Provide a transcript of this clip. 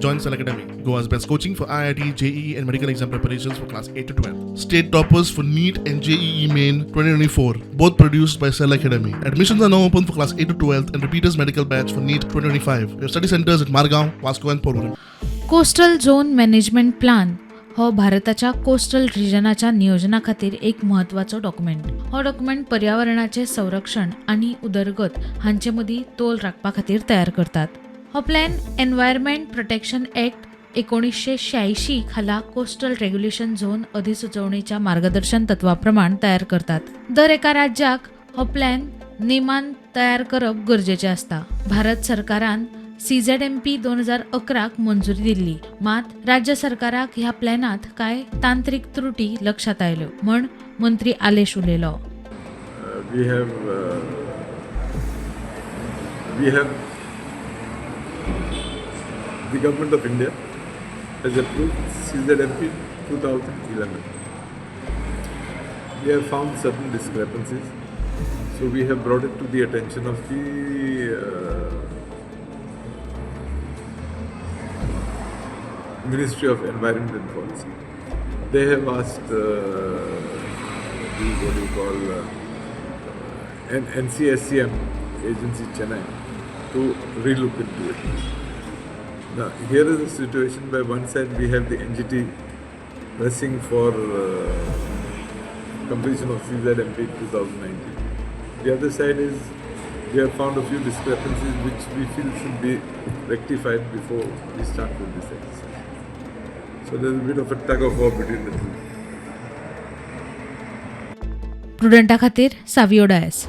Join Cell Academy, Goa's best coaching for IIT, JEE, and medical exam preparations for class 8 to 12. State toppers for NEET and JEE Main 2024, both produced by Cell Academy. Admissions are now open for class 8 to 12 and repeaters medical batch for NEET 2025. We have study centers at Margao, Vasco, and Porvorim. Coastal zone management plan हो भारताच्या coastal रिजनाच्या नियोजना खातीर एक म्हत्वाचो document. हो document पर्यावरणाचें संरक्षण आनी उदरगत हांचे मदीं तोल राखपा खातीर तयार करतात. हो प्लॅन एनवायरमेंट प्रोटेक्शन एक्ट 1986 खाला कोस्टल रेग्युलेशन झोन अधिसुचोवणेच्या मार्गदर्शन तत्वा प्रमाण तयार करतात. दर एका राज्याक हो प्लॅन नेमान तयार करप गरजेचें आसता. भारत सरकारान सीझेडएमपी 2011क मंजुरी दिल्ली, मात राज्य सरकाराक ह्या प्लॅनांत कांय तांत्रीक त्रुटी लक्षात आयल्यो म्हण मंत्री आलेश उलयलो. We have the government of India has approved CZMP 2011. We have found certain discrepancies, so we have brought it to the attention of the Ministry of Environment and Forest. They have asked the, what do you call, NCSCM agency Chennai to relook into it. Now, here is a situation by one side we have the NGT pressing for completion of CZMP 2019. The other side is we have found a few discrepancies which we feel should be rectified before we start with this exercise. So there's a bit of a tug of war between the two. प्रुडंटा खातीर सावियो डायस.